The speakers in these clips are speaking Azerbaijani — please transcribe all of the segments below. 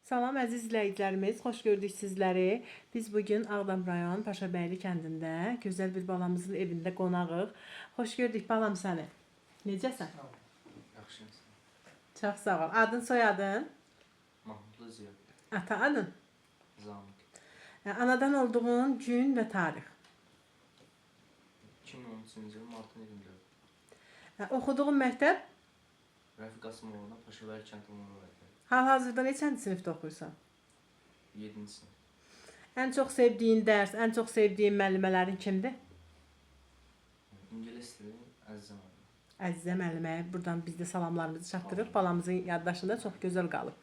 Salam əziz izləyicilərimiz, xoş gördük sizləri. Biz bu gün Ağdam rayon Paşabəyli kəndində gözəl bir balamızın evində qonağıq. Xoş gördük balam səni. Necəsən? Yaxşıyam. Çox sağ ol. Adın, soyadın? Mahmudlu Ziya. Ata adın? Zamiq. Anadan olduğun gün və tarix. 2013-cü il martın 24. Oxuduğun məktəb? Rəfiq Qasımovna Paşabəy kənd ümumi məktəbi. Hal-hazırda neçənci sinifdə oxuyursan? 7-ci sinif. Ən çox sevdiyin dərs, ən çox sevdiyin müəllimələrin kimdir? İngilis dili Əzizə müəllim. Əzizə müəlliməyə buradan biz də salamlarımızı çatdırırıq. Balamızın yaddaşında çox gözəl qalıb.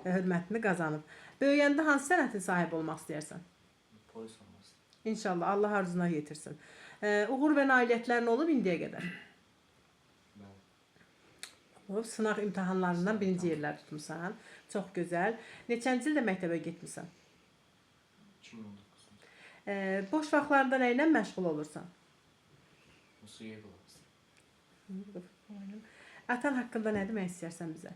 Hörmətini qazanıb. Böyüyəndə hansı sənətin sahibi olmaq istəyirsən? Polis olmaq istəyirəm. İnşallah Allah arzuna yetirsin. Uğur və nailiyyətlərin olub indiyə qədər? Bəli. Olub. Sınaq imtahanlarından birinci yerlər tutmusan. Çox gözəl. Neçənci ildə məktəbə getmisən? 2019-cu. Boş vaxtlarında nə ilə məşğul olursan? Musiqiyə qulaq asıram. Atan haqqında nə demək istəyirsən bizə?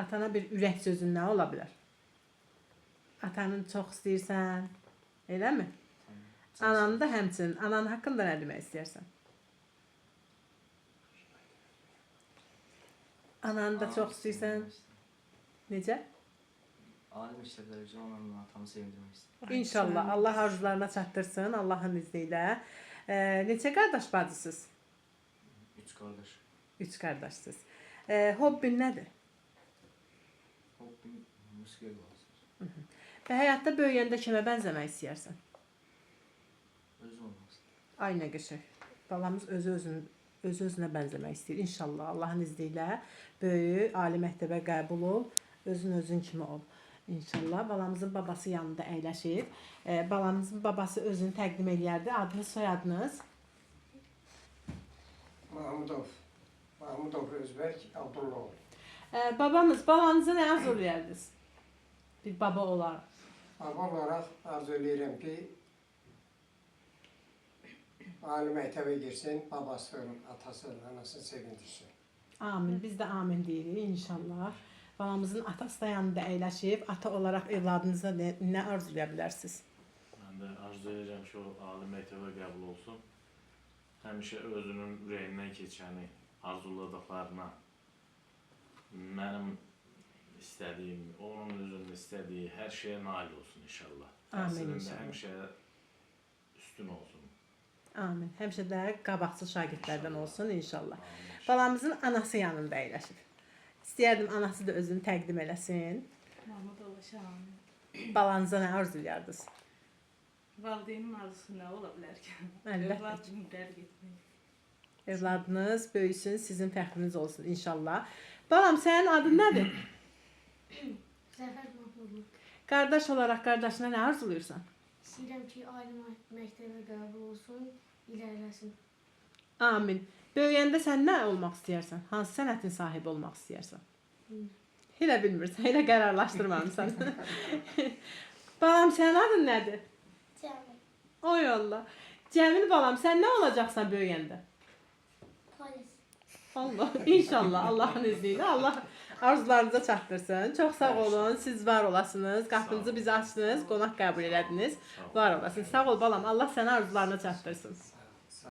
Atana bir ürək sözün nə ola bilər? Atanın çox istəyirsən, eləmi? Ananı da həmçinin. Anan haqqında nə demək istəyirsən? Ananı da çox istəyirsən. Necə? Ali məktəblərə üçün anamla atamı sevindirmək istəyirəm. İnşallah Allah arzularına çatdırsın Allahın izni ilə. Neçə qardaş bacısınız? 3 qardaş. 3 qardaşsınız. Hobbin nədir? Hobbim musiqiyə qulaq asıram. Və həyatda böyüyəndə kimə bənzəmək istəyirsən? Özüm olmaq istəyirəm. Ay nə qəşəng. Balamız özü özünü özü özünə bənzəmək istəyir. İnşallah Allahın izni ilə böyü, ali məktəbə qəbul ol, özün özün kimi ol. İnşallah balamızın babası yanında əyləşib. Balamızın babası özünü təqdim eləyərdi. Adınız, soyadınız? Mahmudov. Mahmudov Özbek Abdullah. Babamız, balanıza nə arzulayardınız? Bir baba olaraq. Baba olaraq arzu eləyirəm ki, ali məktəbə girsin, babasının, atasının, anasını sevindirsin. Amin. Biz də amin deyirik inşallah. Balamızın atası da yanında əyləşib, ata olaraq evladınıza nə arzulaya bilərsiniz? Mən də arzu edirəm ki, o ali məktəbə qəbul olsun. Həmişə özünün ürəyindən keçəni, arzuladıqlarına, mənim istədiyim, onun özünün istədiyi hər şeyə nail olsun inşallah. Amin, Təhsilində inşallah. həmişə üstün olsun. Amin. Həmişə də qabaqcıl şagirdlərdən olsun inşallah. Amin. Balamızın anası yanında əyləşib. İstəyərdim anası da özünü təqdim eləsin. Mahmudova Şahin. Balanıza nə arzulayardınız? Valideynin arzusu nə ola bilər ki? Əlbəttə. Övladını dərk etmək. Evladınız böyüsün, sizin fəxriniz olsun inşallah. Balam, sənin adın nədir? Zəfər Mahmudlu. Qardaş olaraq qardaşına nə arzulayırsan? İstəyirəm ki, ali məktəbə qəbul olsun, irəliləsin. Amin. Böyüyəndə sən nə olmaq istəyirsən? Hansı sənətin sahibi olmaq istəyirsən? Bilmirəm. Elə bilmirsən, elə qərarlaşdırmamısan. Balam, sənin adın nədir? Cəmil. Oy Allah. Cəmil balam, sən nə olacaqsan böyüyəndə? Polis. Allah, inşallah Allahın izni ilə Allah arzularınıza çatdırsın. Çox sağ olun, siz var olasınız. Qapınızı bizə açdınız, qonaq qəbul elədiniz. Sağ olun. Var olasın. Sağ ol balam. Allah səni arzularına çatdırsın.